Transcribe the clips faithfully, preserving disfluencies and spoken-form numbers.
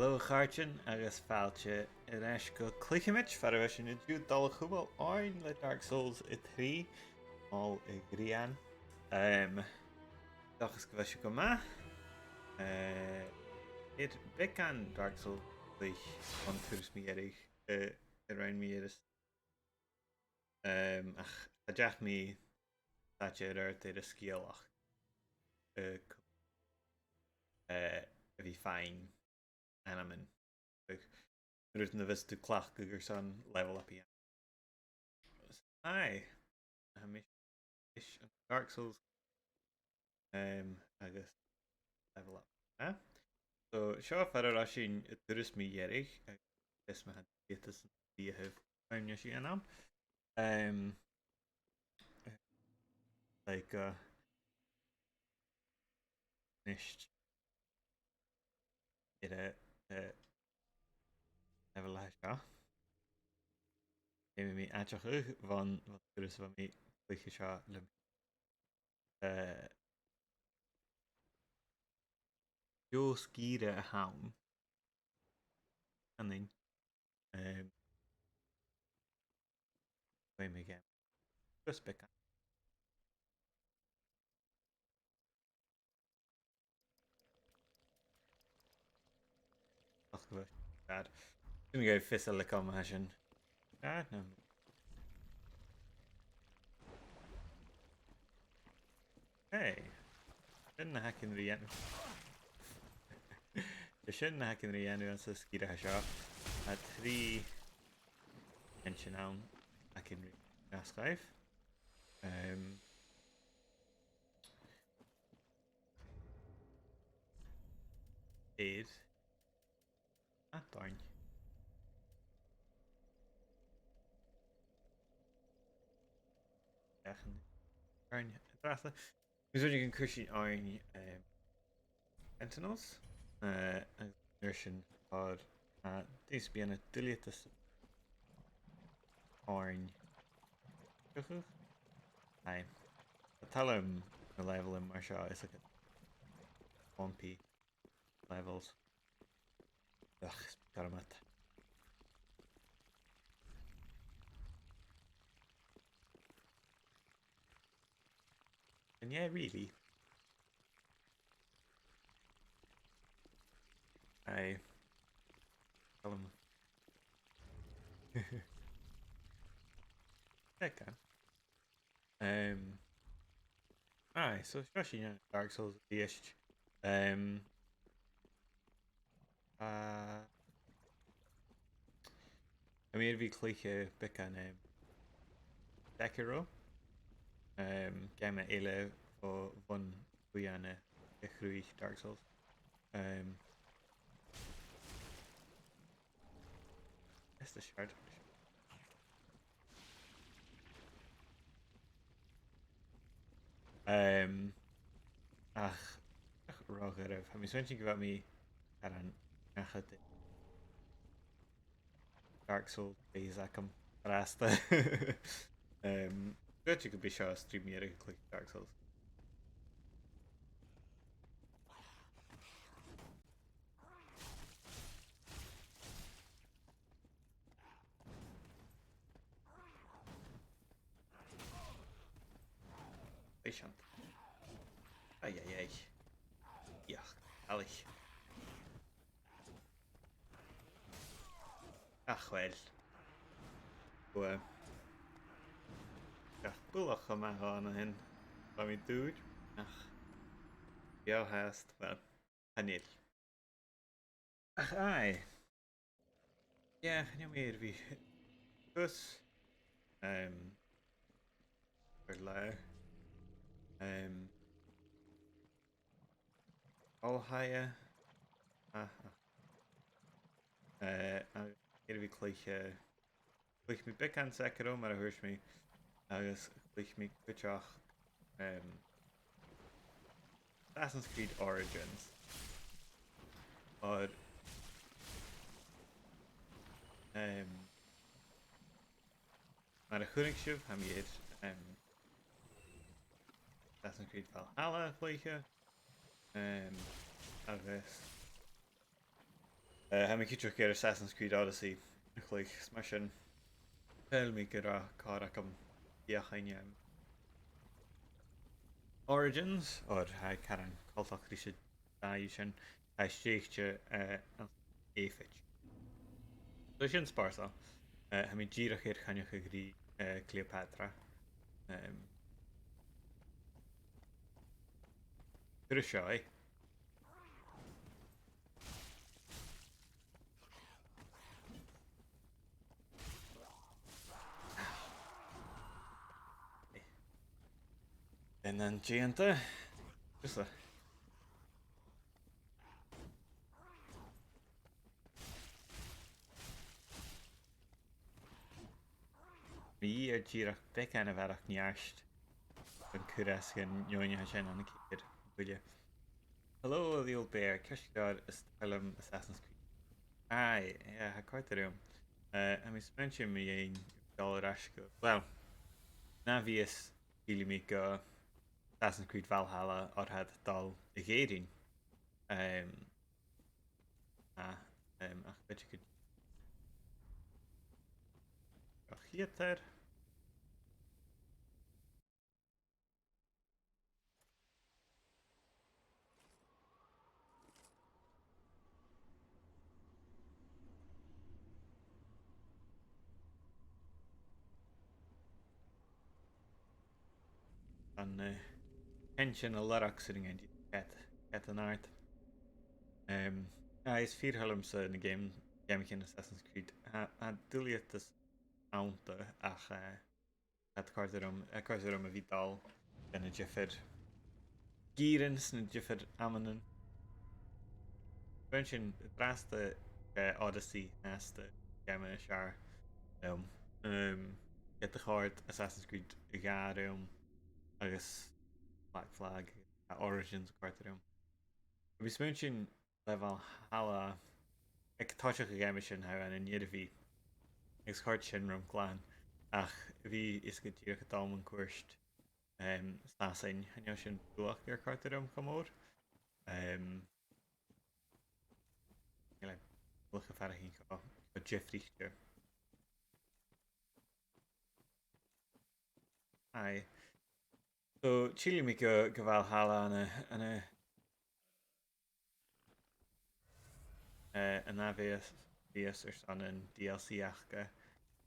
Hello, a chàirdean, agus fàilte air ais gu Cluicheamaid, far a bheil sinn an-diugh a' dol a chumail oirnn le Dark Souls a trì, Mol a' Ghrian. Um, dòchas gu bheil sibh gu math. Uh, air beagan Dark Souls a chluich bhon turas mu dheireadh, uh, a rinn mi air an Um, ach cha deach mi sàillibh air an sgeulachd, uh, uh, a bhith a' faighinn ainmean. Rudan a bhios tu a' cleachdadh airson level up. Aye. Tha mi an Dark Souls, um, agus level up. Eh? So, seo far an robh sinn an turas mu dheireadh, agus is mi a tha dìreach a' smaoineachadh gu bheil sinn ann. Um, like, uh, nist. Air a, uh, level a tha seo. Feumaidh mi aideachadh bhon, bhon turas a bha mi a' cluich seo le, uh, deagh sgìre a th' ann. Ann an, um, feumaidh mi, um, just beagan. Ach, go bhfearr. Sin gu fios a leithid a tha sin. Ah, no. Hey. Sin na th' againn ri dhèanamh. Sin na th' againn ri dhèanamh anns an sgìre seo. Tha trì engine ann a th' againn ri nasgadh. Um, Air. Ah, darn. Ach, darn, an-dràsta. Agus bidh sinn a' cur sìos oirnn, um, Sentinels. Uh, agus an uair sin, tha, uh, dìreach beagan de dhuilgheadas oirnn. Aye. Tha tòrr, um, na level mar seo, is like bumpy levels. Ugh, is gorm iad. And yeah, really. Aye. Tell him. That guy. Um, aye, so seo sinn ann an Dark Souls a-rithist. Um, uh, tha mi air a bhith a' cluich, uh, beagan, um, Sekiro. Um, geama eile o bhon bhuidheann a chruthaich Dark Souls. Um, is the shard. Um, ach, ach ro gharbh. Tha mi a' smaointinn gu bheil mi air an neach a tha Dark Souls base agam an-dràsta. Um, dh'fhaodte gum bi seo stream mu dheireadh a' cluich Dark Souls. Bhí sin. Ai, ai, ai. Iach, ehrlich. Ach, uill. Bha. Gach bualadh cho math ann a shin. Bha mi dùr. Ach. Beo fhathast. Uill. Chan eil. Ach aye. Yeah, chan eil mi air a bhith cus, um, air leth. Um, all higher. Ah, ah. Uh, air a bhith cluich, uh, Chluich mi beagan Sekiro, mar a thuirt mi, agus chluich mi cuideachd, um, Assassin's Creed Origins. Oir, um, mar a chunnaic sibh, tha mi air, um, Assassin's Creed Valhalla a chluich, um, agus Eh, tha mi cinnteach gur e Assassin's Creed Odyssey a chluich, is mar sin, shaoil mi gun robh còir agam feuchainn, em, Origins, oir tha e caran coltach ris an dà dhiubh sin, tha e stèidhichte, eh, anns an Aifric. So sin spòrsail. Eh, tha mi dìreach air coinneachadh ri, eh, Cleopatra. Em, Turas seo, eh? An, an dèanta. Just a. Bidh e dìreach beagan a bharrachd neart an cur às dhan fheadhainn a tha sin ann an ceithir buille. Hello, the old bear. Ceart gu leòr, is toil leam Assassin's Creed. Aye, yeah, tha e a' còrdadh rium. Eh, tha mi a' smaointinn mu dheidhinn dol air ais gu, well, na bhios, shílidh mi gu Assassin's Creed Valhalla oir tha iad a' dol a dh'Èirinn. Em, a, em, ach bidh e gu, ach chiotar. An, eh, tension a' lorg sin an-diugh, cat, cat an art. Em, aye, is fìor thoil leamsa na geam-, geamaichean Assassin's Creed. Tha, tha duilgheadas annta ach, eh, tha e a' còrdadh rium, tha e a' còrdadh rium a bhith a' dol dha na diofar gheamaichean sna diofar amannan. Bha sin an-dràsta, eh, Odyssey an-dràsta, geama as fheàrr leam. Em, ged a chòrd Assassin's Creed a dhà rium agus Black Flag, a Origins a chòrd rium. Bha mi a' smaointinn le Valhalla, aig toiseach a' gheama sin tha thu ann an Nirribhidh, agus chòrd sin rium glan, ach bha e gu dìreach a' dol mun cuairt, em, san t-saoghal, chan eil sin buileach air còrdadh rium cho mòr. Em, chan eil e buileach a' faireachdainn cho, cho diofraichte. Aye. So, tillidh mi gu, gu Valhalla ann an, ann an, eh, an ath mhìos, mhìos airson an D L C aca.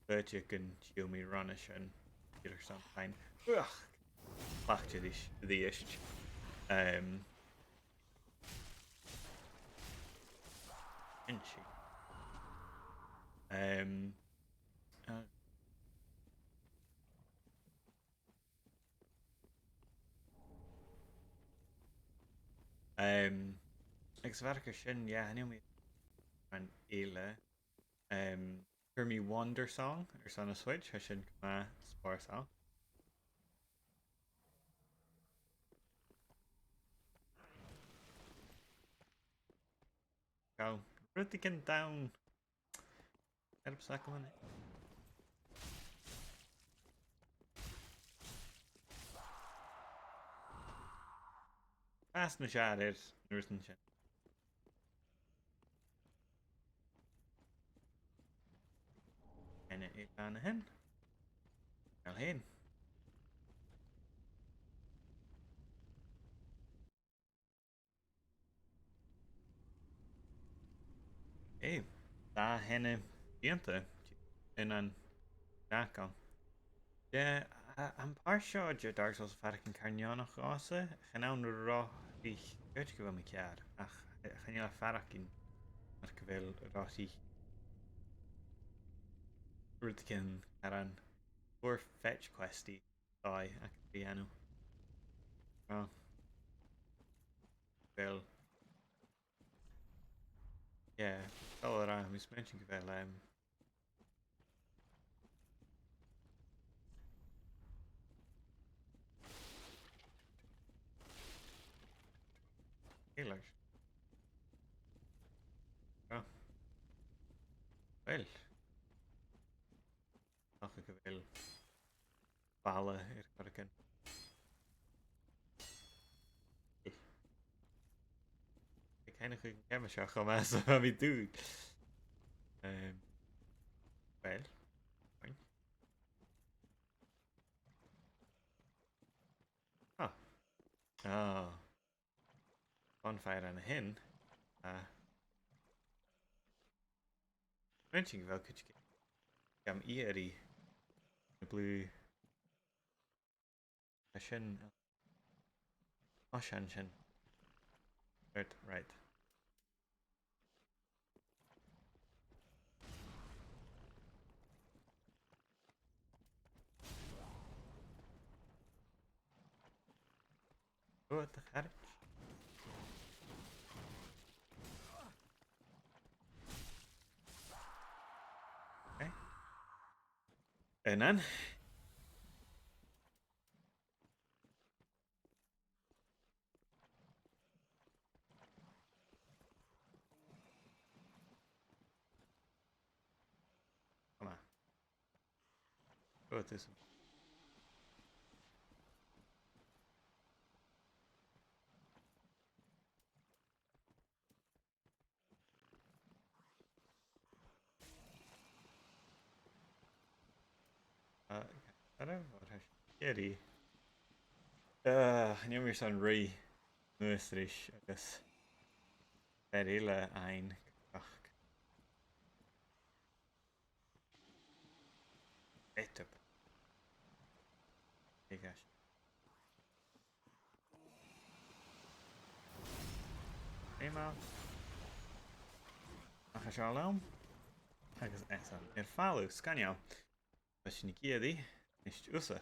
Bidh e gun till mi roimhe sin, dìreach airson faighinn, uach, cleachdte ris, a-rithist. Em, sin e. Em, eh, Em, agus a bharrachd air sin, yeah, chan eil mi an eile. Em, chuir mi Wandersong airson a' Switch, tha sin gu math spòrsail. Go, rudeigin donn. Ar a' saclan. Fàs nas fheàrr air na rudan sin. An e, an e sin? Well, hen. Ò, dà theine dèanta ann an, an seachdain. Dè, a, am pàirt seo de Dark Souls a' faireachdainn car neònach dhòmhsa, chan ann ro thric, dh'fhaodte gu bheil mi ceàrr, ach chan eil e a' faireachdainn mar gu bheil ro thric. Rudeigin car an uair fetch quest-y. Aye, ach bha e ann. Ah. Well. Yeah, well, right, tha mi a' smaointinn gu bheil, um, Hey, leis. Ah. Well. Ach gu bheil balla air choreigin. Ag Chan eil cuimhne agam seo cho math 's a bha mi an dùil. Um, well, fine. Ah. Ah. Bonfire an sin. Ah. Rinn sinn gu bheil cuid gam iarraidh na blue. A sin. Ò, sin, sin. Right, right. What the heck? Okay. And then Come on. Go with this one. Uh, ar a' bhàrr, tha seo iarraidh. Uh, chan eil mi airson ruith nuas ris agus fear eile fhaighinn ach. Etip. Hey, gosh. Hey, man. Ach, a seo leam. Agus esan air falbh, sgoinneil. Bha sinn ag iarraidh, is tusa.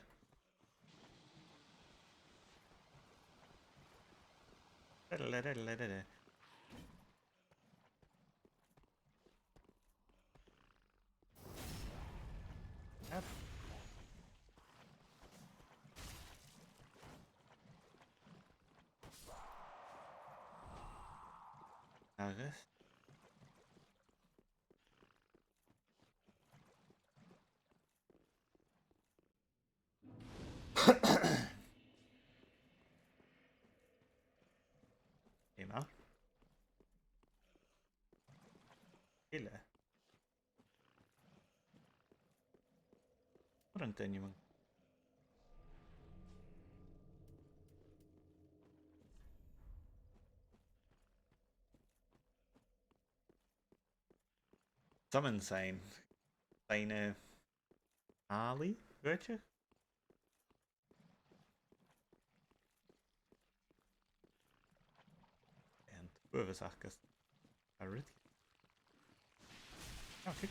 Up. Agus. Ema. Ile. What an duine man? Summon sign. Sign, uh, Ali, gotcha. And whoever's Arcus. A rit. Okay.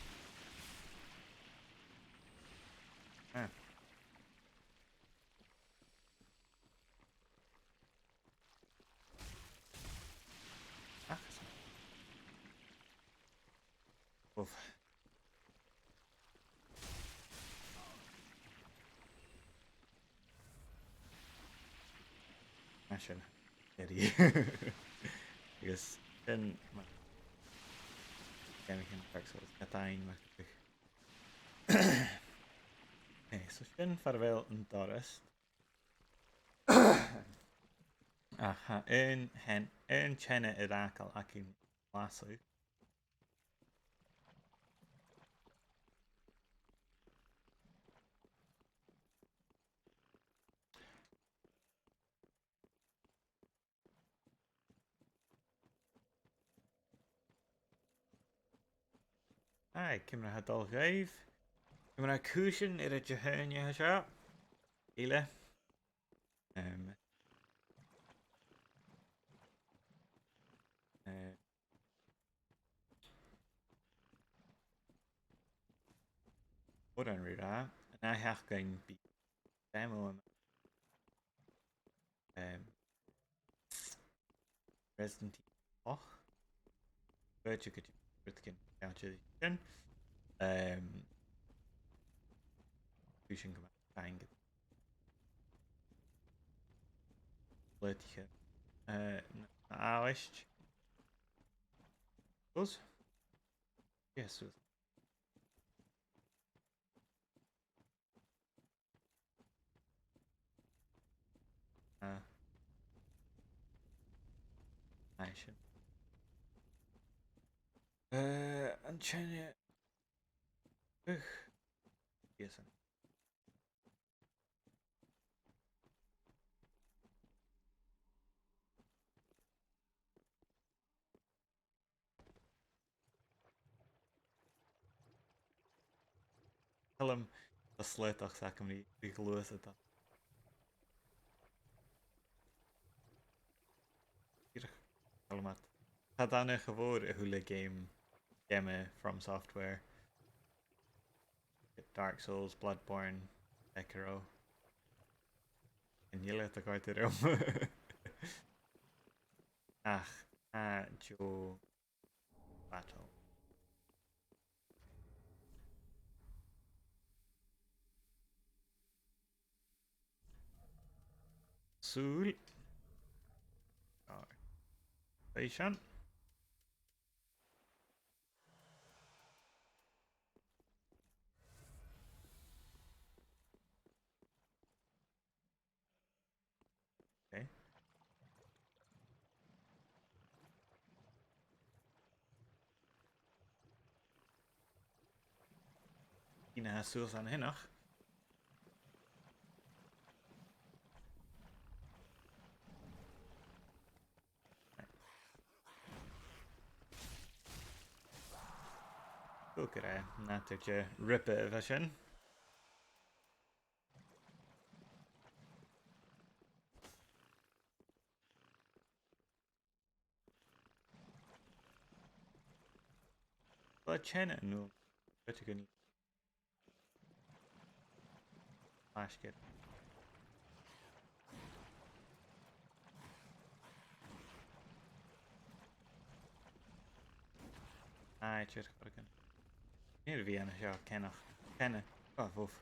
Ah. Arcus. Oof. Mar sin. Eddie. Agus sin mar. Ceimichean Dark Souls. Catan mar. Okay, so sin far a bheil an doras. Ach tha aon, aon teine air fhàgail againn lasadh. Aye, ciamar a tha dol dhuibh? Ciamar a tha cùisean air an Dihaoine seo? Uile. Um, uh, Ora an ri-ràdh, an ath sheachdain bidh demo, um, Resident Evil ochd. Bhuel, gu rudeigin, ceangailte ri sin. Um, bidh sin gu math faisg. Leataiche. Uh, na, na Aibhist. Those? Yes, those. Ah. Aye, sin. Eh, an teine. Ugh. Yes. Tha e a' slaodach 's a' cur mi ri gluasad. Dìreach, tha e math. Tha e dona cho mòr a h-uile geama, geama From Software. Dark Souls, Bloodborne, Sekiro. Chan eil iad a' còrdadh rium. Ach, a, Joe Battle. Sùil. Alright. Station. Okay. Ina suas an hineach. Cò gur e, nàdar de ribe a bha sin. Bha teine an-diugh. Bha teine. Basket. Ai, tìr chorgan. Nì mi a bhith an seo, ceannach. Teine. Oh, woof.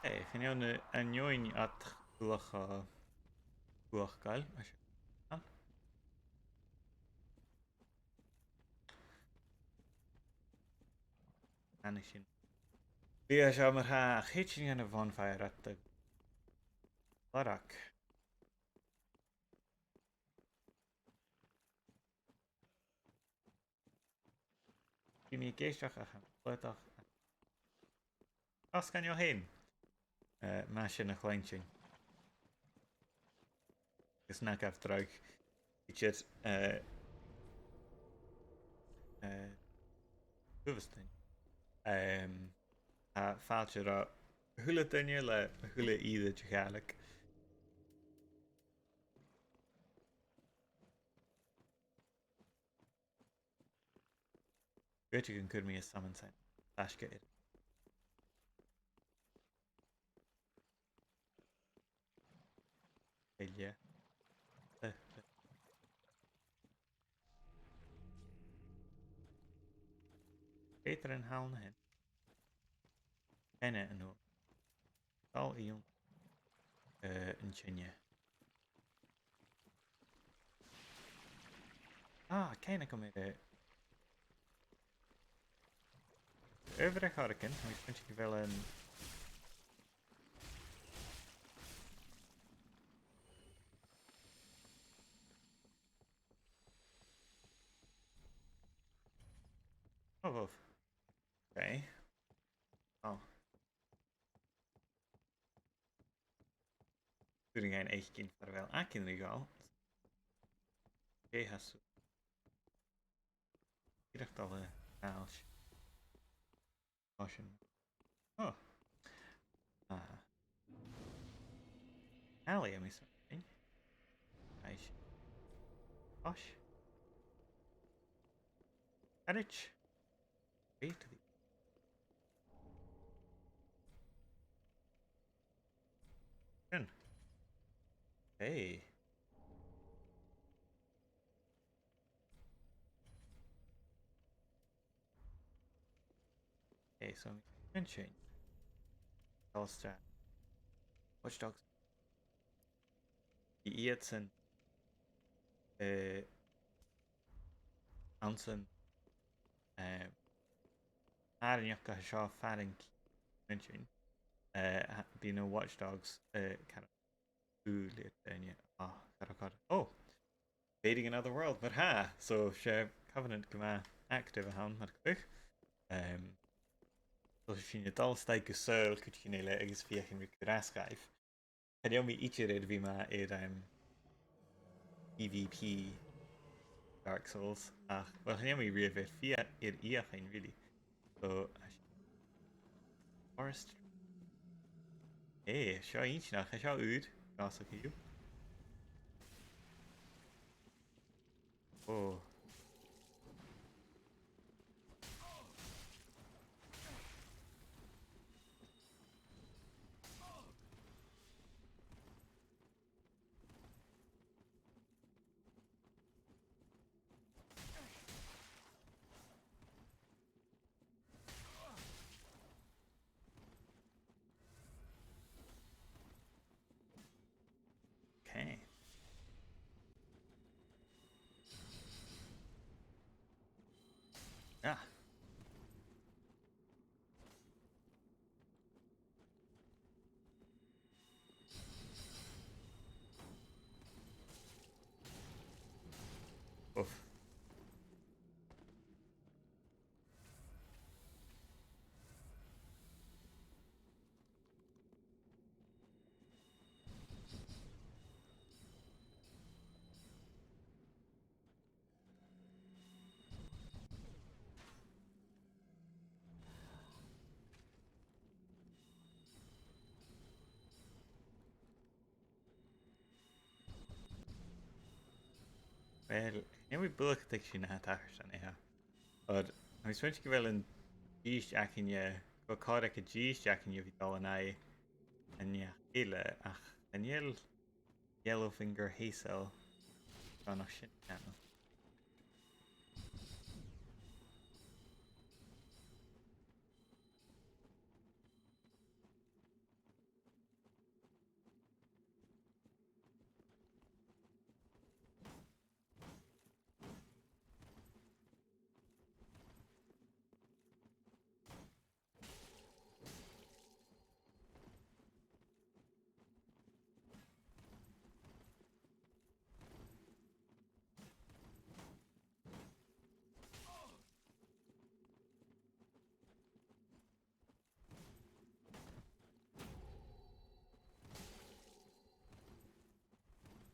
Hey, chan eil an, an fheadhainn a' cluich, uh, cluicheadaireachd. An sin. Bidh e seo mar-thà, chì sinn an bonfire at the Larak. Bidh mi ag èisteachd ach an slaodach. Os cionn fhèin. Eh, math sin a chluinntinn. Agus na gabh dragh. Bidh siad, eh, eh, uabhastain. Ehm, a' fàilte ro a h-uile duine le a h-uile ìre de Ghàidhlig. Bidh gun cuir mi an summon sign. Taisce air. Eile. Eh, eh. Peter an hall na hin. Teine an-diugh. Dol a dh'ionnsaigh, eh, an teine. Ah, chan eil cuimhne agam. Uimhir a' chorgain, tha mi a' smaointinn gu bheil an... Oh, woof. Okay. Oh. Tuireadh e an fhaicinn far a bheil againn ri dhol. Dè tha seo? Dìreach dol a dh'fhalbh. Caution. Oh. Ah. Allie, am I saying? Nice. Gosh. Carriage. Wait to the... Sin. Hey. Okay, so, sin. Alistair. Watch Dogs. Bidh iadsan, eh, anns an, eh, àrainneachd a tha seo far an ceann sin. Eh, tha, bidh na Watch Dogs, eh, car... Ù, le daoine. Ah, car, car. Oh! Invading another world, mar-thà. So, 's e Covenant gu math active a th' ann, mar gum biodh. Um, so, 's e sin a' dol a-steach gu saoghal cuideigin eile agus feuchainn ri cur às dhaibh. Chan eil mi idir air a bhith math air, um, PvP Dark Souls, ach, well, chan eil mi riamh air fia-, air fheuchainn, really. So, a-, Forest. Hey, seo inntinneach, seo ùr, gas a chiú. Oh. Okay. Ah. Oof. Well, chan eil mi buileach a' tuigsinn na tha a' tachairt an-seo. Oir, tha mi a' smaointinn gu bheil an dithis againne, gu bheil còir aig an dithis againne a bhith a' dol an aghaidh an neach eile, ach chan eil Yellowfinger Hazel gu nach sin ceann.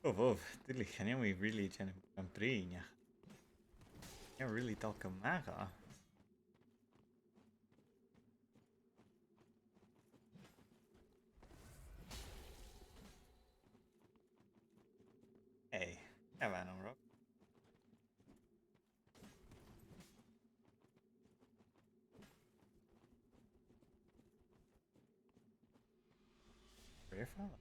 Oh, wow, duilich, chan eil mi really a' dèanamh gu math brèagha. Chan eil really dol gu math. Hey, have on, Rob. Rare fella.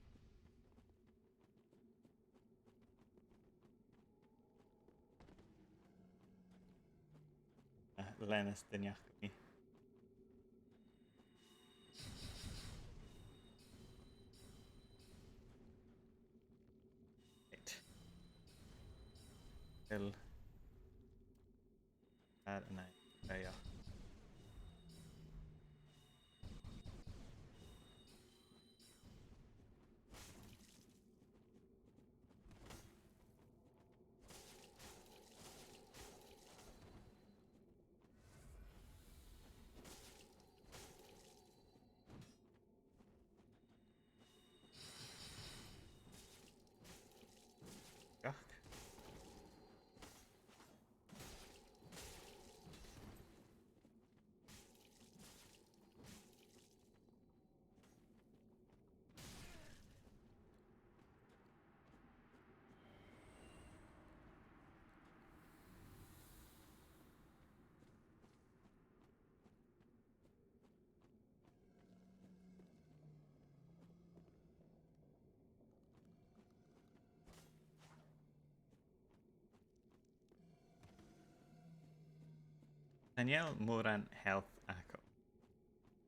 Ah, leanas duine aca mi. Right. Kill. Air an aghaidh. There you go. Gach. Chan eil mòran health agam.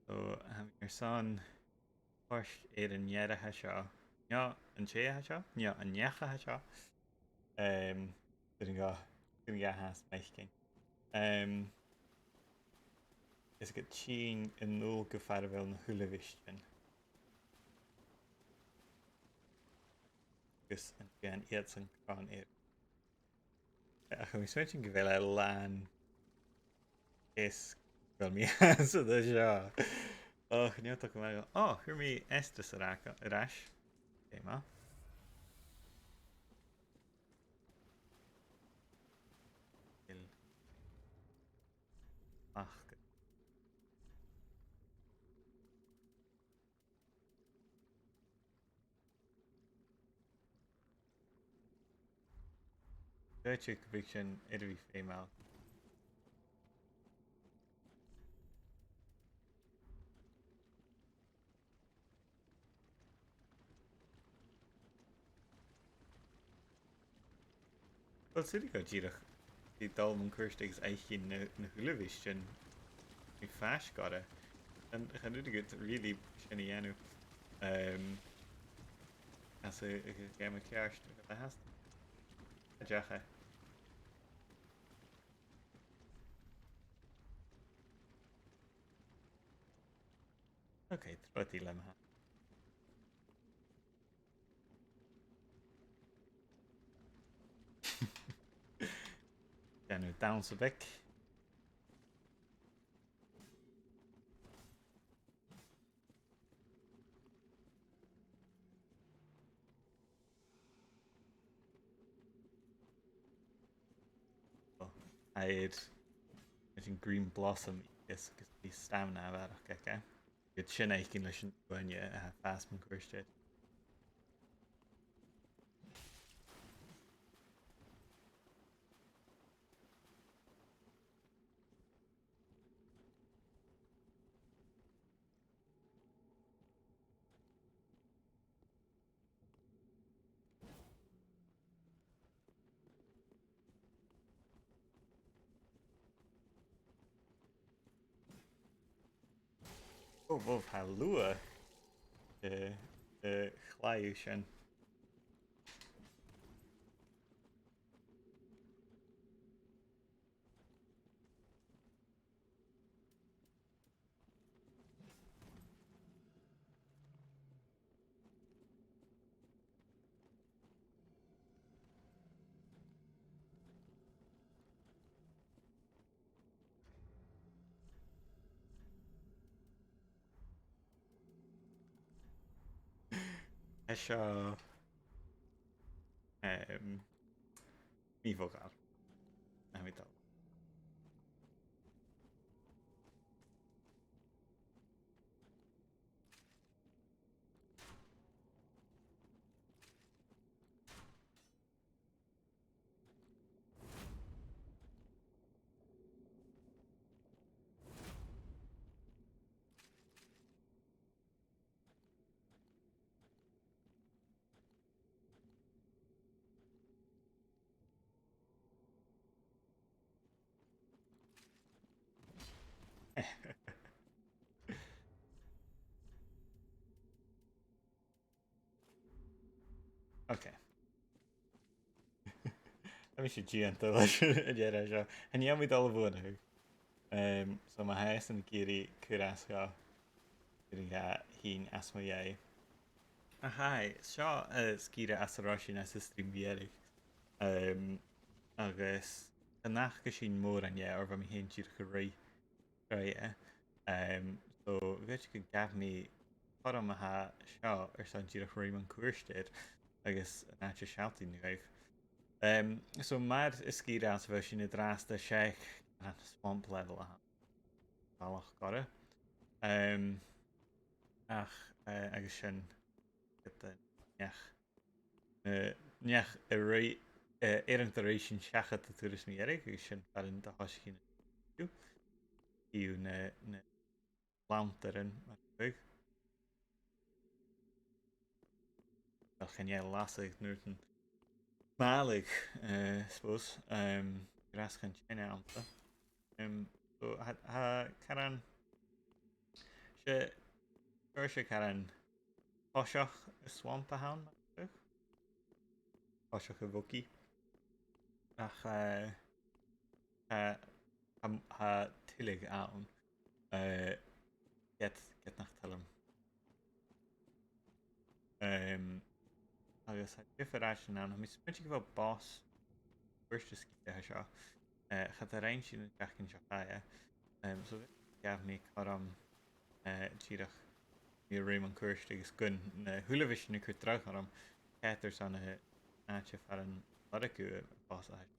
So, tha mi airson toirt air an fhear a tha seo. No an tè a tha seo. No an neach a tha seo. Um, dìreach, dìreach a tha smaoineachadh. Um, is gun tighinn a-null gu far a bheil na h-uilebheistean. Agus an dèan iadsan cron air. Ach, tha mi a' smaointinn gu bheil e làn is gu bheil mi anns an seo. Och, chan eil e cho math. Oh, chuir mi Estus air a-, air ais. Ok, ma. Il. Ach. Dòcha gum bi sin air a bhith feumail. Uill, 's urrainn dhomh dìreach a bhith a' dol mun cuairt agus fhaicinn na, na h-uilebheistean a' fàs orra. Chan, chan urrainn dhut really sin a dhèanamh. Ehm, anns a', a' gheama cheart, a bheil fhios agad. A deach e. Ok, trobhad leam a-tha. Dèanamh dannsa beag. Oh, air, air an Green Blossom is, agus bidh stamina a bharrachd aige. Ged sin fhaicinn leis an duine a tha a' fàs mun cuairt air. Oh, wow, tha luath, eh, eh, chlàradh sin. Tha seo, ehm, mì-mhodhail. Tha mi a' dol. Ok. Tha mise dèanta leis an deireadh seo. Chan eil mi a' dol a bhuannachadh. Ehm, so ma tha esan ag iarraidh cur às dhomh, cuirinn e fhìn às mo dhèidh. Ach aidh, seo, eh, sgìre às an robh sinn anns an stream mu dheireadh. Ehm, agus chan fhaca sinn mòran dheth, oir bha mi fhìn dìreach a' ruith. Right, eh. Ehm, so, ged a ghabh mi cothrom a tha seo airson dìreach ruith mun cuairt air agus an àite a shealltainn dhuibh. Ehm, so, mar an sgìre anns a bheil sinn an-dràsta, 's e an swamp level a th' ann. Balach gorra. Ehm, ach, eh, agus sin, ged a neach, eh, neach a' ruith, eh, air an do ruith sinn seachad an turas mu dheireadh, agus sin far an do thòisich sinn an-diugh. Fiù na, na lanntaran, mar gum biodh. Uill, chan eil lasadh nuair a tha thu a' màladh, eh, I suppose. Ehm, grass chan teine annta. Ehm, so, tha, tha caran, 's e, 's e caran toiseach an swamp a th' ann, mar gum biodh. Toiseach a' bhogaidh. Ach, eh, tha, tha, tha tuilleadh ann. Eh, ged, ged nach toil leam. Ehm, agus tha diofar àiteachan ann. Tha mi a' smaointinn gu bheil boss cuairt sgìth a tha seo. Eh, cha do rinn sinn an t-seachdain seo chaidh. Em, so ghabh mi cothrom, eh, dìreach a bhith a' ruith mun cuairt agus gun na h-uilebheisean a chur dragh orm, ceart airson an àite far an lorg thu am post a tha seo.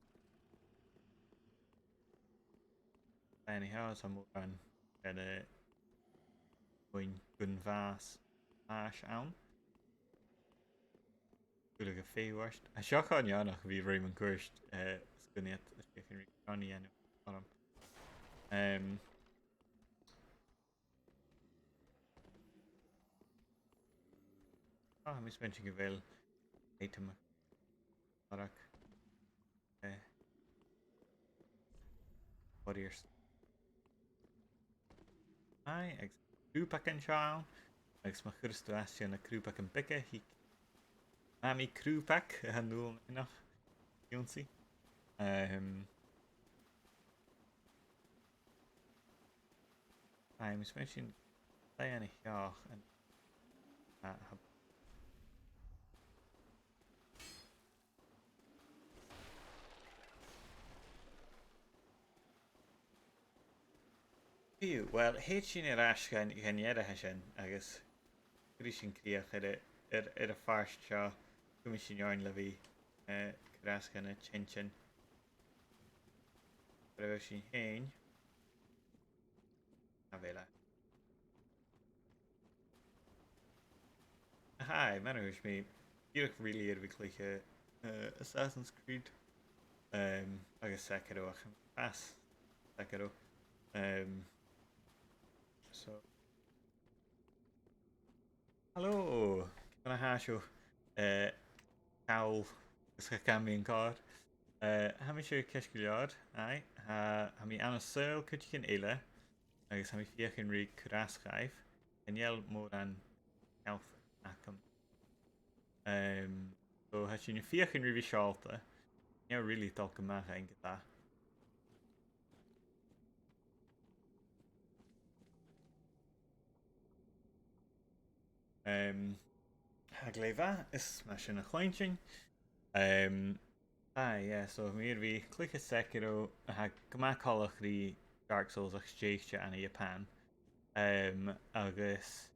Anyhow, is e mòran, eh, bhuainn gun bhàs, bhàs ann. Uile gu fèitheamh ort. Tha seo cho neònach a bhith a' ruith mun cuairt, eh, is gun iad a' feuchainn ri cron a dhèanamh orm. Em, ah, tha mi a' smaointinn gu bheil item a' lorg. Eh, Warriors. Aye, agus crùbagan seo ann. Agus ma chuireas tu às dha na crùbagan beaga, thig Mamaí Crùbag, a tha null nach ionnsaigh. Em, aye, tha mi a' smaointinn, tha e an-seo an, a, tha Fiù, uill, thèid sinn air ais dhan, dhan fhear a tha sin, agus cuiridh sinn crìoch air a, air, air a' phàirt seo, cumaidh sinn oirnn le bhith, eh, cur às dha na teintean. Bheir sinn fhèin. A bheil e? Aye, mar a thuirt mi, dìreach really air a bhith a' cluiche, eh, Assassin's Creed, em, agus Sekiro, ach fàs Sekiro. Em, so. Hello! Ciamar a tha sibh? Eh, ciamar, is ciamar a tha sibh? Eh, tha mise ceart gu leòr, aye. Tha, tha mi ann an saoghal cuideigin eile, agus tha mi a' feuchainn ri cur às dhaibh. Chan eil mòran health agam. Em, so tha sinn a' feuchainn ri bhith seòlta. Chan eil really dol gu math againn ge-tà. Em, tha e glè mhath, is math sin a chluinntinn. Em, Aye, yeah, so tha mi air a bhith a' cluiche Sekiro, a tha gu math coltach ri Dark Souls ach stèidhichte ann an Japan. Em, agus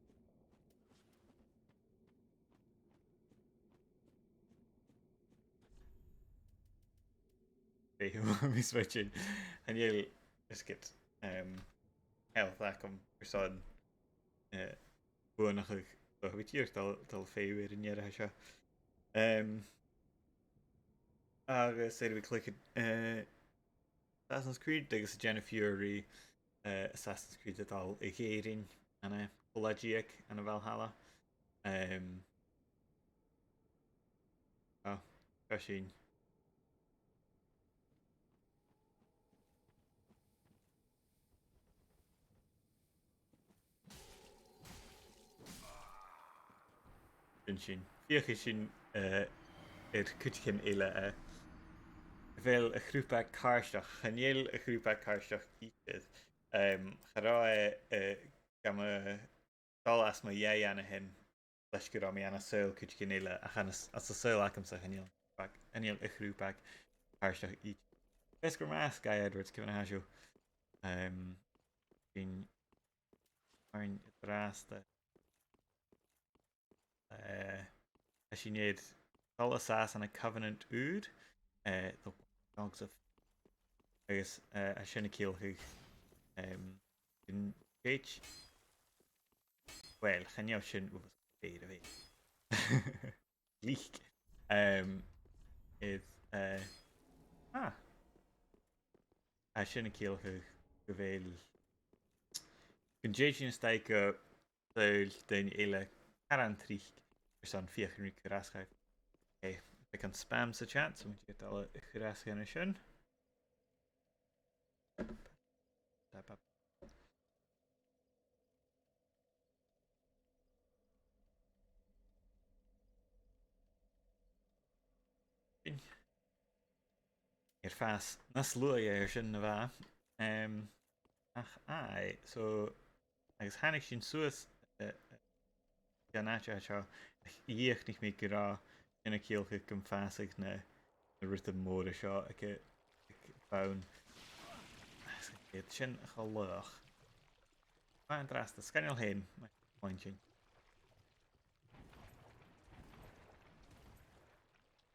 bha mi a' smaointinn, chan eil, is ged, em, health agam airson, eh, buannachadh, so tha mi dìreach dol, dol a dh'fheuchainn an deireadh seo. Em, agus air a bhith a' cluiche, eh, Assassin's Creed agus a' dèanamh fiughair ri, eh, Assassin's Creed a' dol a dh'Èirinn ann an, eh, cola-deug ann an Valhalla. Em, ah, seo sinn. Sin sin. Feuchaidh sinn, eh, air cuideigin eile, eh. A bheil a' chrùbag càirdeach? Chan eil a' chrùbag càirdeach idir. Em, cha robh e, eh, gam, eh, dol às mo dhèidh an sin, leis gun robh mi ann an saoghal cuideigin eile, ach ann an, anns an saoghal agamsa chan eil, chan eil a' chrùbag càirdeach idir. Feasgar math, Sky Edwards, ciamar a tha sibh? Em, sin oirnn an-dràsta. Eh, tha sinn air dol a-steach ann an Covenant ùr, eh, the Dogs of, agus, eh, tha sin a' ciallachadh, em, gun tèid, uill, chan eil sin uabhasach fèir a bhith. Glic. Em, is, eh, ah. Tha sin a' ciallachadh gu bheil, gun tèid sinn a-steach gu saoghal daoine eile caran tric airson feuchainn ri cur às dhaibh. Eh, beagan spam sa chat, so mun tèid a' dol a chur às dhan a sin. Air fàs nas luaithe air sin na bha. Em, ach aye, so, agus thàinig sinn suas, eh, dhan àite seo, ach dhìochuimhnich mi gun robh sin a' ciallachadh gum fàsadh na, na rudan mòra seo aig, aig bonn. Is iad sin cho laghach. An-dràsta, sgoinneil fhèin, ma tha mi a' cluinntinn.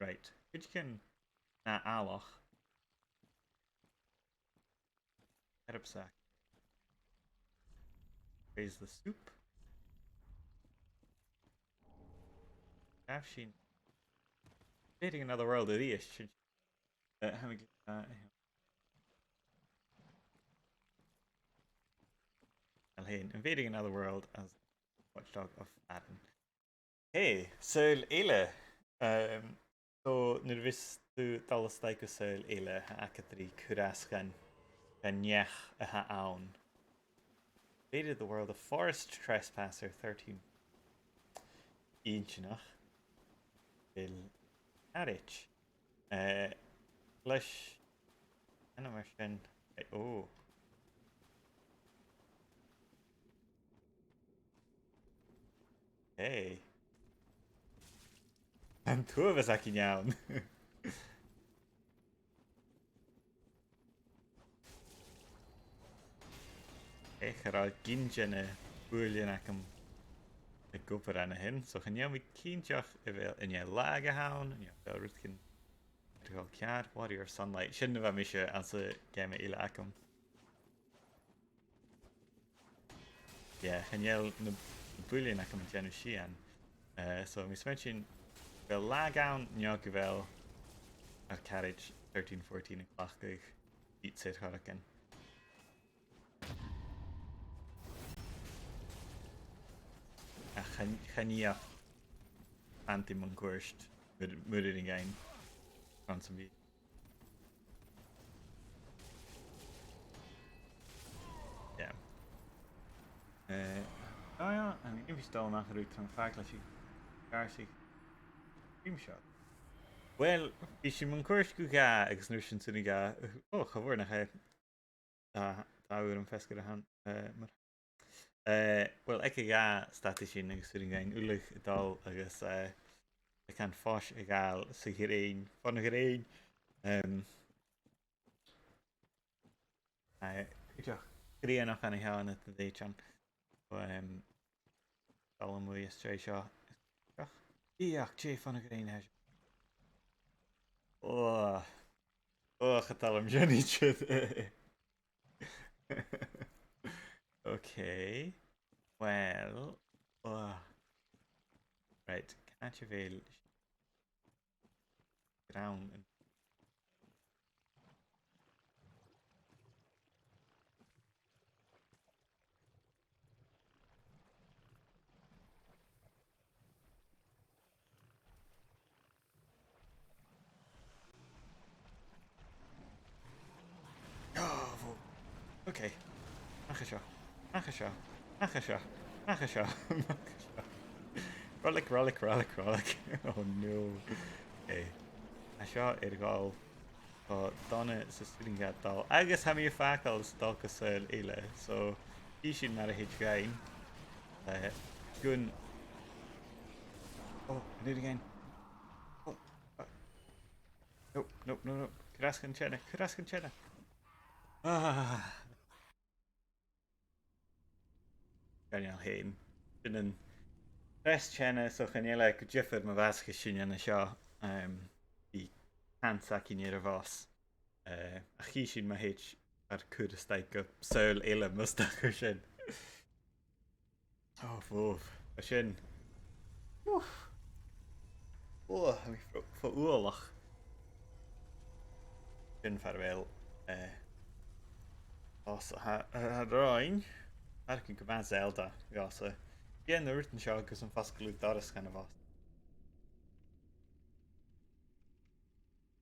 Right. Cuideigin na eallach. Herb sac. Raise the soup. Ghabh sinn Invading Another World a-rithist. Uh, tha mi, uh, well, hey, Invading Another World as Watchdog of Aran. Hey, saoghal eile. Um, so, nuair a bhios tu a' dol a-steach gu saoghal eile, tha agad ri cur às dhan, dhan neach a th' ann. Invaded the World of Forest Trespasser thirteen. Inntinneach. Bheil caraid. Eh, leis, an mar sin. Eh, oh. Hey. An t-uabhas againn ann. Eh, cha robh gin de na buillean agam ag obair an sin, so chan eil mi cinnteach a bheil, an e lag a th' ann, an e a bheil rudeigin air a dhol ceàrr. Warrior Sunlight, sin na bha mise anns a' gheama eile agam. Yeah, chan eil na, na buillean agam a' dèanamh sìon. Eh, so, tha mi a' smaointinn gu bheil lag ann, no gu bheil ar caraid thirteen fourteen a' cleachdadh beats air choreigin. Ach chan, chan fhiach fantainn mun cuairt, mur, mura h-eil againn anns a' bhìd. Yeah. Eh, oh yeah, an e, bhios dol a-mach a-rithist tron fhàg leis a' ghàrsaich. Dream shot. Well, bidh sinn mun cuairt gu dhà agus an uair sin 's urrainn dhomh, oh, cha mhòr nach e. Dà, dà uair am feasgar a th' ann, eh, mar, eh, well, aig a dhà stadaidh sinn agus 's urrainn dhuinn uile a dhol agus, eh, beagan fois a ghabhail sa ghrèin, fon a' ghrèin. Em, eh, cuideachd grianach an seo ann an Dùn Èideann. So, em, dol a-muigh às dèidh seo. Ach, dè fon a' ghrèin a tha seo? Oh. Oh, cha toil leam sin idir. Okay. Well, oh. Right, càit a bheil ground? Oh, bhò. Okay. Mach à seo. Mach à seo. Mach à seo. Mach à seo. Mach à seo. Roilig, roilig, roilig, roilig. Oh no. Okay. Tha seo air a dhol cho dona 's as urrainn dha dol. Agus tha mi a' fàgail 's dol gu saoghal eile. So, chì sinn mar a thèid dhuinn. Eh, gun. Oh, an uair again. Oh, oh. No, no, no, no. Cuir às dhan teine, cuir às dhan teine. Ah. Chan eil fhèin. Sin an treas teine, so chan eil e gu diofar ma bhàsaicheas sinn an seo. Em, bidh chance againn air a' bhos. Eh, ach chì sinn ma thèid ar cur a-steach gu saoghal eile mus tachair sin. Oh, bhò. Tha sin. Oof. Oh, tha mi fo, fo uallach. Sin far a bheil, eh, os, tha, tha, tha rinn. Tha gu math Zelda, dhòmhsa. Dèan na rudan seo agus am fosgladh doras dhan a' bhos.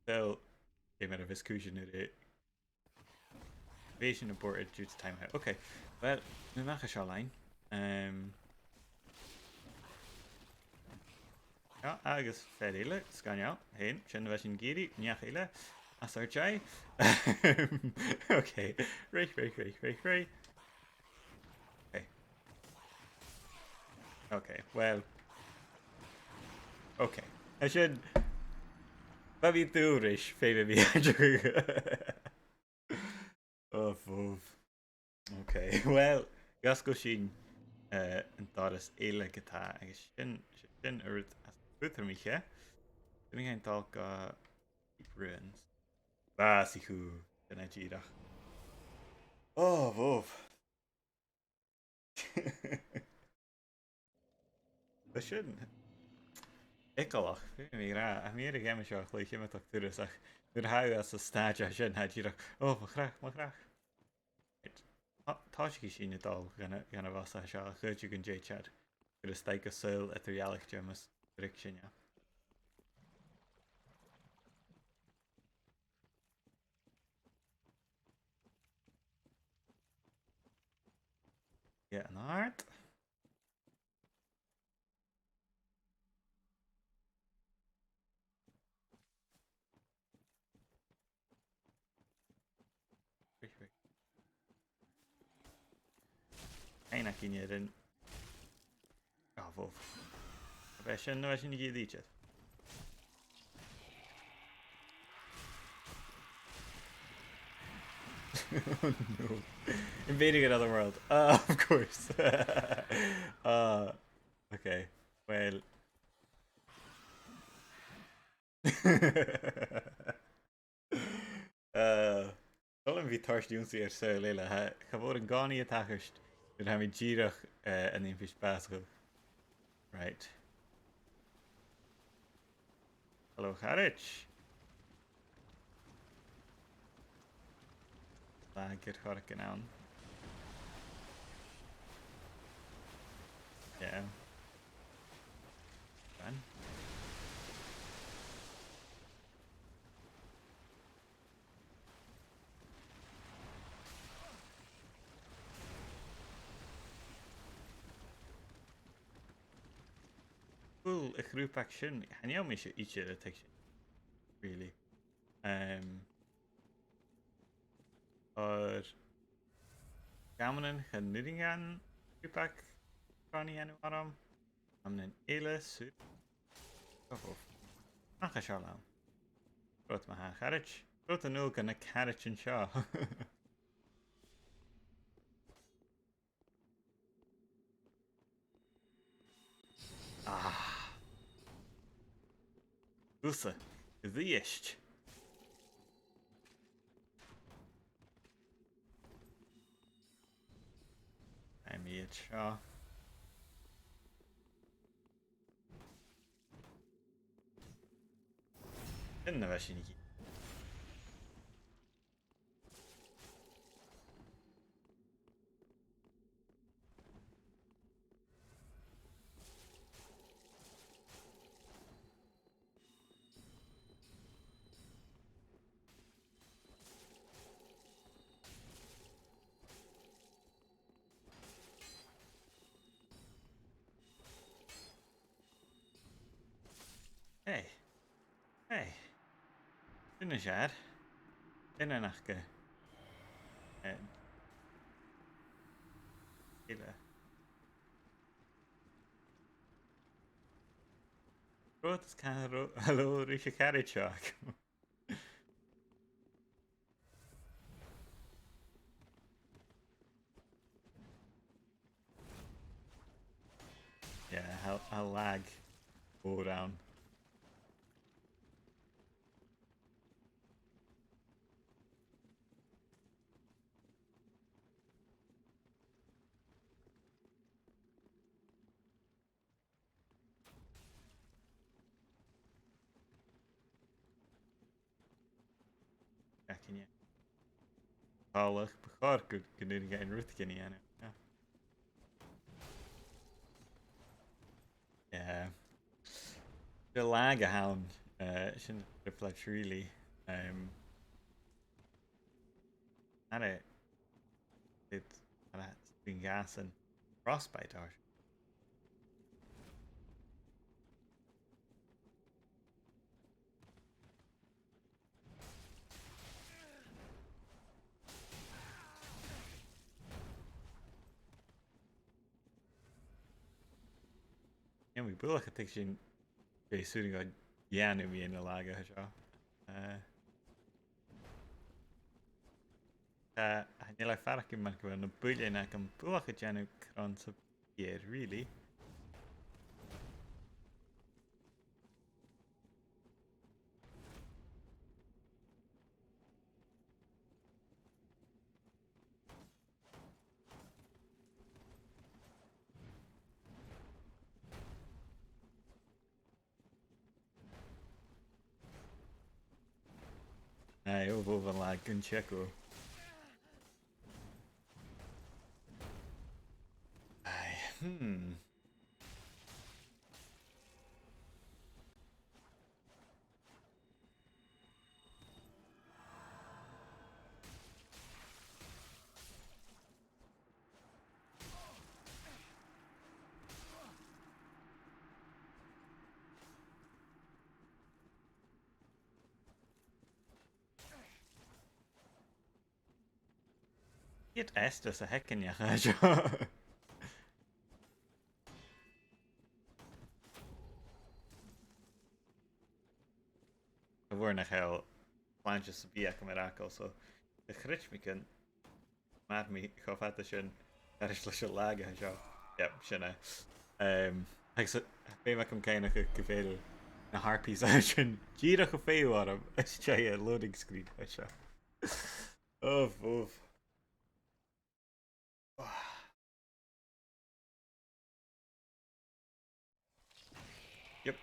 Well, dè mar a bhios cùisean air a Invasion aborted due to time out. Okay. Well, mu mach à seo leinn. Um, yeah, agus fear eile, sgoinneil, fhèin, sin a bha sinn ag iarraidh, neach eile, às ar dèidh. Okay. Ruith, ruith, ruith, ruith, ruith. Okay. Okay, well. Okay. Tha sin. Bha mi dùr ris, feumaidh mi aideachadh. Ò, bhobh. Ok, well, gus an cuir sinn, eh, an doras eile ge-tà, agus sin, sin, sin uiread as a' chùtaireamh. Sin againn dol gu Deep Ruins. Bha, 's e chù, sin e dìreach. Ò, bhobh. Bha sin eagalach, feumaidh mi ràdh, ach bha mi air a' gheama seo a chluich iomadach turas, ach nuair a tha thu anns an stàit sin, tha thu dìreach, ò, mo chreach, mo chreach. Right. Tha, tha sinn a' dol dhan a', dhan a' bhus a tha seo, a' chuid gun dèidear. Gur e stad gu saoghal eadar-dhealaichte mus ruig sinn e. Yeah, an àird. Aon a cinn air an... Ò, bhobh. A bheil sin, a bheil sin ag iarraidh idir? Oh no. Invading another world. Uh, of course. Uh, okay. Well. Uh, Colm, bha toirt ionnsaigh air saoghal eile, tha, cha mhòr an-còmhnaidh a' tachairt, nuair a tha mi dìreach, eh, an aon phìos bàsachadh. Right. Hello, charaid. Lag air choreigin ann. Yeah. Fine. Cool, a' chrùbag sin. Chan eil mise idir a' tuigsinn, really. Um, air sgàth 's gun urrainn dhan chrùbag càil a dhèanamh orm. Am nì eile sùil. Oh, oh. Ach a seo leam. Rud math, a charaid. Rud a-null gu na caraidean seo. Ah. Thusa. Dhìst. Am iad seo. Sin na bha sinn ag iarraidh. Hey. Hey. Sin as fheàrr. Sin an aca. Eh. Eile. Rud is ceann ro-, hello, ris a' charaid seo agam. Yeah, tha, tha lag mòr ann. Ach, an e? Tha lag, bu chòir gu, gun urrainn dhuinn rudeigin a dhèanamh. Yeah. Yeah. 'S e lag a th' ann, eh, sin triple H really. Um, Ara, it, ara, spring gas and frostbite or... Nì mi buileach a' tuigsinn dè 's urrainn dhomh a dhèanamh mu dheidhinn na làithean seo. Eh, tha, chan eil e a' faireachdainn mar gu bheil na buillean agam buileach a' dèanamh cron sam bith, really. Aye, o, bhobh an lag gun teagamh. Aye, hmm. Iad Estus a' tighinn a-steach an seo. A bheil nach eil slàinte sam bith agam air fhàgail, so, a' chreidmhich an mar mi cho fada sin, air ais leis an lag a tha seo. Yep, sin e. Um, agus, uh, feumaidh mi cuimhneachadh gu bheil na harpies a tha sin dìreach a' feitheamh orm às dèidh an loading screen a tha seo. Uf, uf. Yep.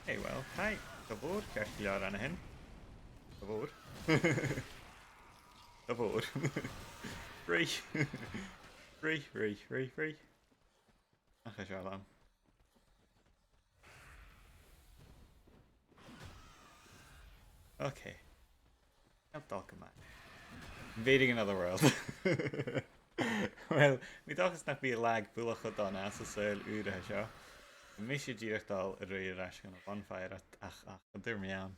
Hey, well, hi. Gu mòr, ceart gu leòr an sin. Gu mòr. Gu mòr. Right. Right, right, right, right. Ach, a seo leam. Okay. Not talking about invading another world. Well, mi dòchas nach bi lag buileach cho dona às an saoghal ùr a tha seo. Mise dìreach dol a-rithist air ais gun a' bhonfire ach, ach, ach, an dùil mi ann.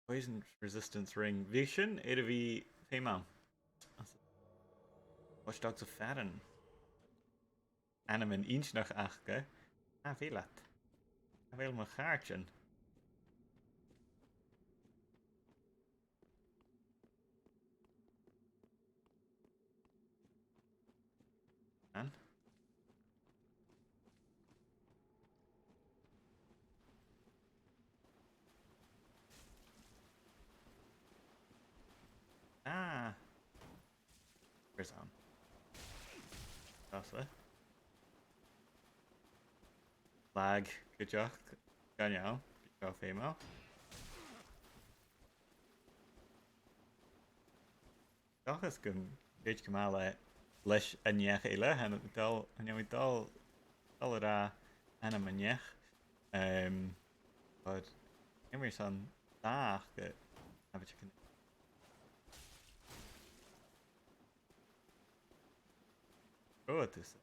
Poison resistance ring. Bhiodh sin air a bhith feumail. Watch Dogs of Farron. Ainmean inntinneach aca. A bheil iad? A bheil mo chàirdean? An? Ah. Where's on? That's it. Lag, good job. Gan iad, good job, feumail. Dòchas gum, gum bi e gu math le, leis an neach eile, chan eil mi dol, chan eil mi dol, dol a ràdh ainm an neach. Um, but, chan eil mi airson dà aca, na bit chicken. Oh, this.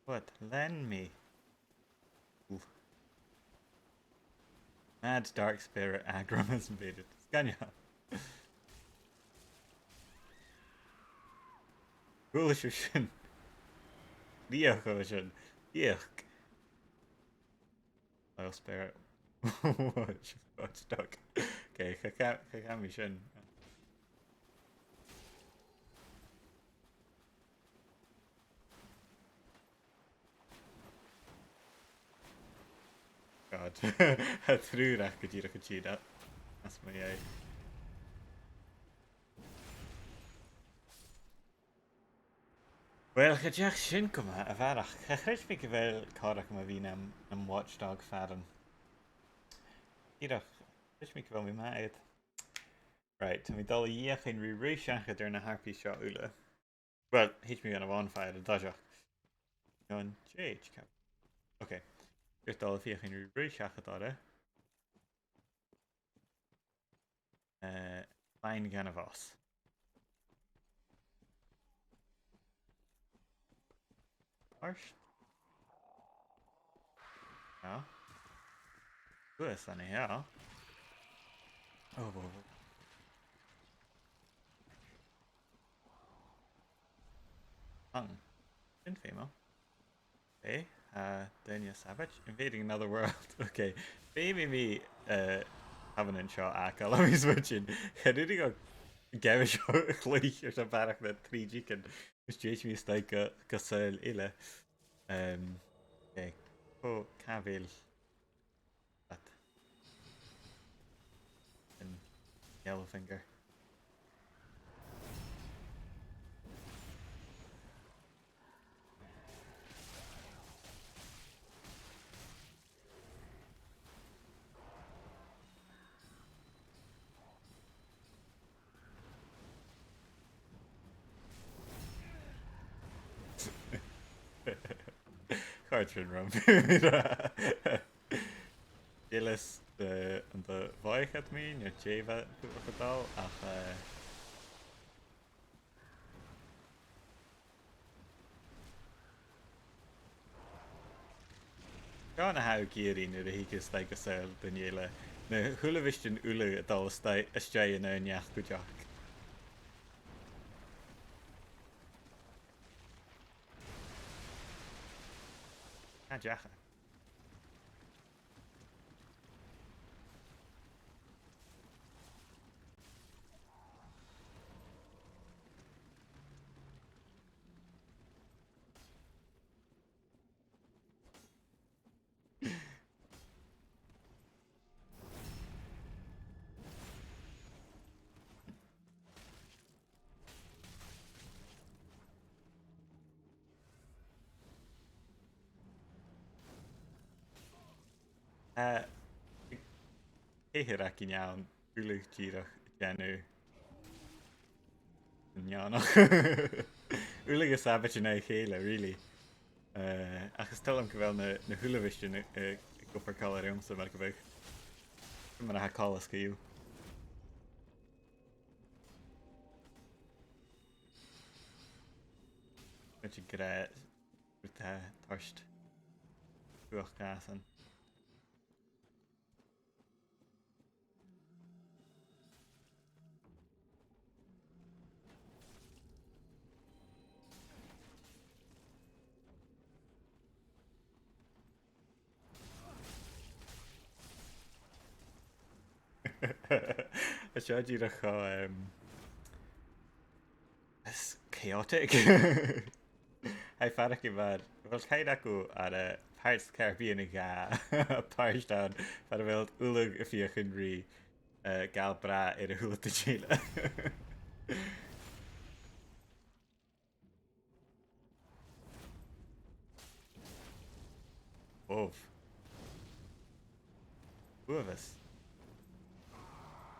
What? Lend me. Oof. Mad Dark Spirit aggro has invaded. Sgàin. Cool as sin. Bhiodh sin. Bhiodh. Vile Spirit. What? What stuck? Okay, cha cha cha mi sin. God. Tha triùir aca dìreach a' tighinn às mo dhèidh. Well, cha deach sin gu math a bharrachd. Cha chreid mi gu bheil còir agam a bhith nam, nam Watchdog fearainn. Dìreach, chreid mi gu bheil mi math air. Right, tha mi dol a dh'fheuchainn ri ruith seachad air na harpies seo uile. Well, thèid mi dhan a' bhonfire an toiseach. An J H cap. Okay. Tha mi dol a dh'fheuchainn ri ruith seachad orra. Eh, fine, gan a' bhus. First. No. Who is in here? Oh, whoa, whoa. Hang. Sin feumail. Eh? Uh, Daniel Savage, invading another world. Okay. Feumaidh mi, uh, Covenant seo a fhàgail, tha mi a' smaoineachadh. Chan urrainn dhomh geama seo a chluich airson barrachd na trì diogan. Is dè tha mi a-staigh gu, gu saoghal eile. Um, okay. Cò, càit a bheil But in Yellowfinger. Càit an robh mi? Dìleas, eh, an do bhàsaich mi, no dè bha, bha a' dol, ach, eh, seo na tha thu ag iarraidh nuair a thig thu a-steach gu saoghal duine eile. Na h-uilebheistean uile a' dol a-steach, a-steach an aon neach cuideachd. Càit an deach e? Eh, tha e ag ràdh gu bheil uile dìreach a' dèanamh an neònach. Uile gu Savage an aghaidh a chèile, really. Eh, ach is toil leam gu bheil na, na h-uilebheistean, eh, ag obair còmhla riumsa mar gum biodh. Mar a tha coltas co-dhiù. Bidh e ag ràdh rud a tha toirt. Buach casan. Tha seo dìreach cho, em, is chaotic. Tha e a' faireachdainn mar, well, chan eil e gu, air, eh, Pirates of the Caribbean a dhà, a' pàirt ann, far a bheil uile a' feuchainn ri, eh, gabhail brath air a h-uile duine eile. Uf. Uabhas.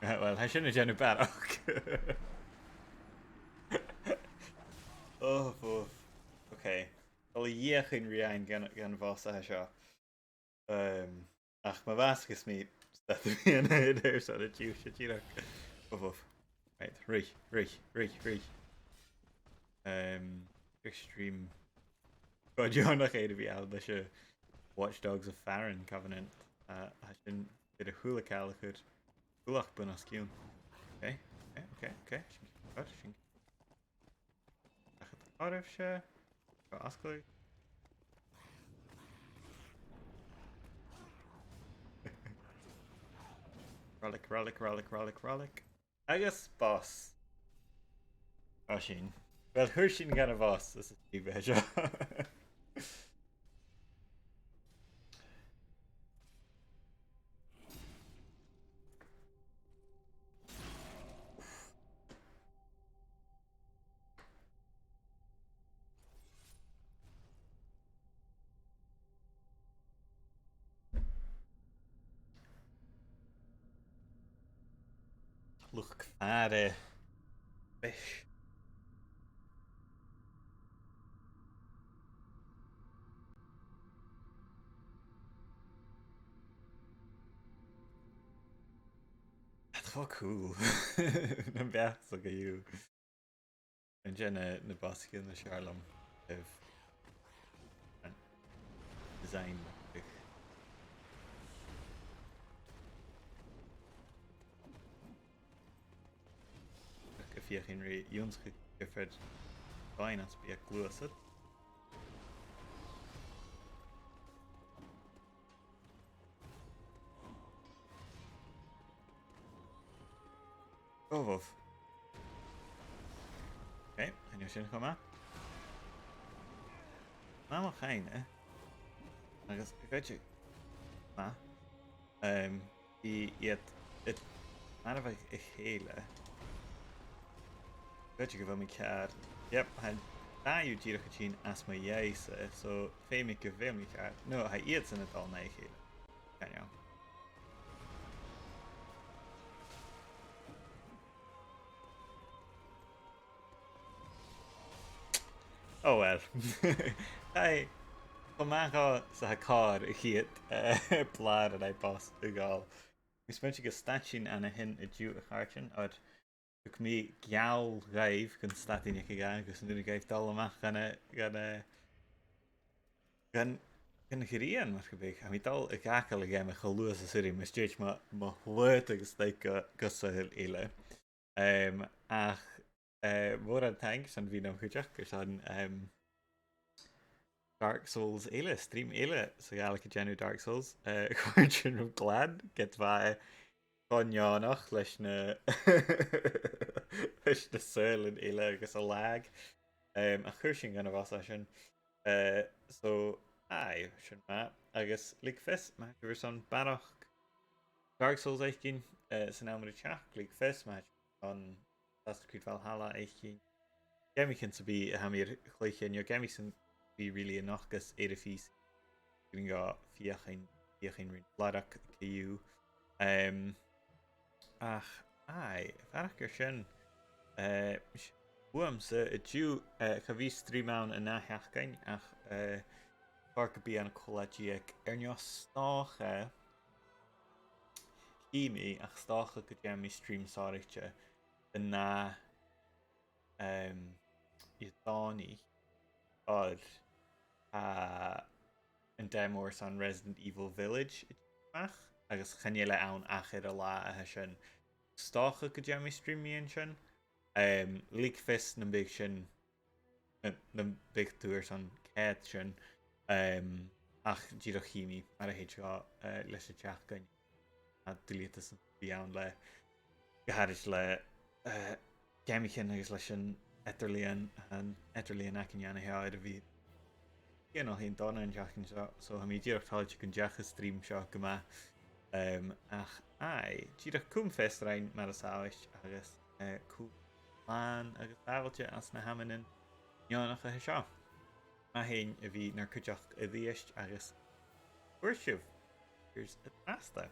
Eh, well, tha sin a' dèanamh barrachd. Uf, uf. Okay. Well, a dh'fheuchainn ri fhaighinn dhan, dhan bhoss a tha seo. Um, ach ma bhàsaicheas mi, 's dòcha gum bi an aon rud airson an-diugh, 's e dìreach. Uf, uf. Right, ruith, ruith, ruith, ruith. Um, extreme. Gu deònach air a bhith ann leis a' Watch Dogs of Farron Covenant. Uh, tha sin air a h-uile càil a chur. Uile buannachd as ciùin. Okay, okay, okay, okay. Sin ceart, sin ceart. Ach an t-àireamh seo. Go oscail. Relic, relic, relic, relic, relic. Agus boss. Ò, sin. Well, chuir sinn dhan a' bhoss, is is tí bheith seo. Luchd-faire. Fish. That's so cool. Nam beachd-sa co-dhiù. An dèan na, na bosaichean nas fheàrr leam, eh, design, eh. Ach a' feuchainn ri ionnsachadh gu faighinn às bith a' gluasad. Ò, bhobh. Ok, chan eil sin cho math. Math mo chuimhne, eh? Agus, goidte. Math. Um, bidh iad, iad marbh a chèile. Goidte gu bheil mi ceàrr. Yep, tha an dà dhiubh dìreach a' tighinn às mo dhèidh-sa, so feumaidh gu bheil mi ceàrr. No, tha iadsan a' dol na chèile. Chan eil. Oh well. Tha e cho math dhomh 's a tha còir a' chiad, eh, blàr an aghaidh boss a ghabhail. Tha mi a' smaointinn gun stad sinn an sin an-diugh, a chàirdean, oir thug mi geall dhuibh gun stad sinn aig a' gheamhradh agus an urrainn dhuibh dol a-mach dhan a', dhan a', dhan, dhan a' ghrian, mar gum biodh. Tha mi dol a dh'fhàgail a' gheama cho luath 's as urrainn, mus tèid mo, mo shlaodadh a-steach gu, gu saoghal eile. Um, ach, eh, mòran taing airson a bhith nam chuideachd airson, um, Dark Souls eile, stream eile sa Ghàidhlig a' dèanamh Dark Souls. Eh, chòrd sin rium glan, ged a bha e cho neònach leis na, leis na saoghalan eile agus an lag. Um, ach chuir sinn gun a' bhus an sin. Eh, so, aye, sin math. Agus leig fios, ma tha sibh airson barrachd Dark Souls fhaicinn, eh, san àm ri teachd, leig fios, ma tha sibh airson Assassin's Creed Valhalla fhaicinn. Geamaichean sam bith a tha mi air cluiche, no geamaichean sam bith really a nochdas air a' P C. Gun a' feuchainn, feuchainn ri lorg co-dhiù. Um, ach, aye, a bharrachd air sin, eh, 's e uamsa an-diugh, eh, cha bhi stream ann an ath sheachdain, ach, eh, chòrd gum bi e ann an cola-deug air neo 's dòcha, chì mi, ach 's dòcha gun dèan mi stream sònraichte an ath, um, Didòmhnaich, oir tha an demo airson Resident Evil Village a' tighinn a-mach, agus chan eil e ann ach air an là a tha sin. 'S dòcha gun dèan mi stream mu dheidhinn sin. Um, leig fios nam biodh sin, eh, nam biodh tu airson coimhead sin. Um, ach dìreach chì mi mar a thèid dhomh, eh, leis an t-seachdain. A' dol a dh'fheuchainn a bhith ann le, gu h-àraid le, eh, geamaichean agus leis an eadar-lìon, an eadar-lìon againn an seo air a bhith a' dèanamh fhèin dona an t-seachdain seo, so tha mi dìreach toilichte gun deach an stream seo gu math. Um, ach aye, dìreach cùm fios rinn mar as àbhaist agus, eh, cùm làn agus sàbhailte anns na h-amannan neònach a tha seo. Math fhèin a bhith nar cuideachd a-rithist agus a bhith sibh. Cheers an-dràsta.